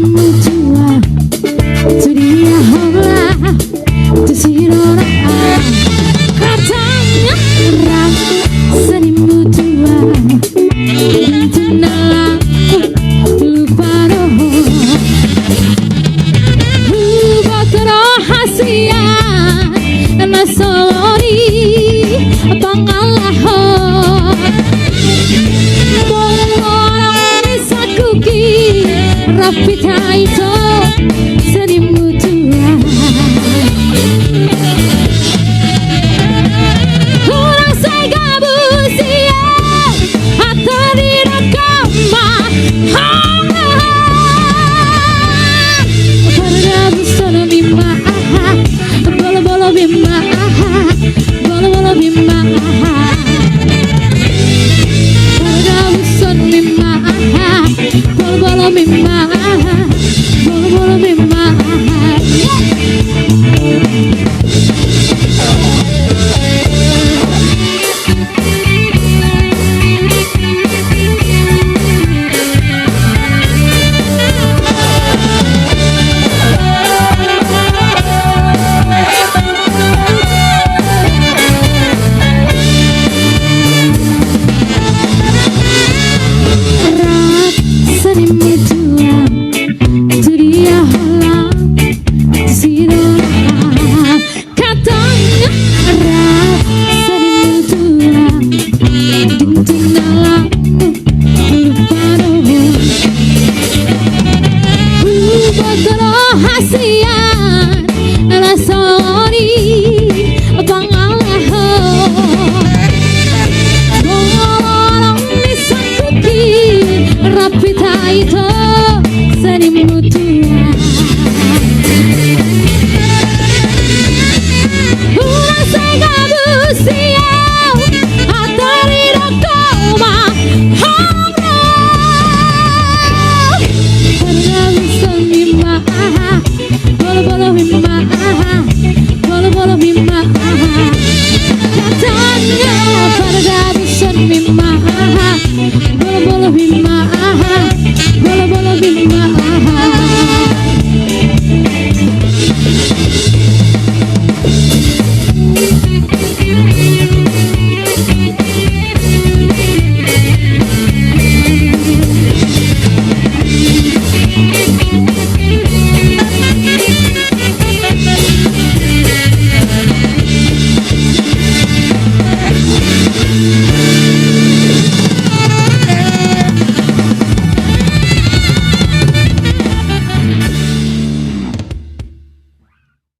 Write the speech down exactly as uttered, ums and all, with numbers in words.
Mutua, tu dia hola, tu sirona. Katanya rap seni mutua, tu nala lupa roho. Huboto do hasian na so boi pangalaho. Molo ni sakuki rapit hita ito seni mutua. Hurang sai gabus ia atau di nakama. Pardabuson bima aha, bolobolo bima aha, bolobolo bima aha. Pardabuson bima aha, bolobolo bima aha, bolobolo bima aha. Rap seni mutua, tu dia hola, tu sirona. Katanya rap seni mutua, dingding dalam lupa roho. Huboto do hasian na so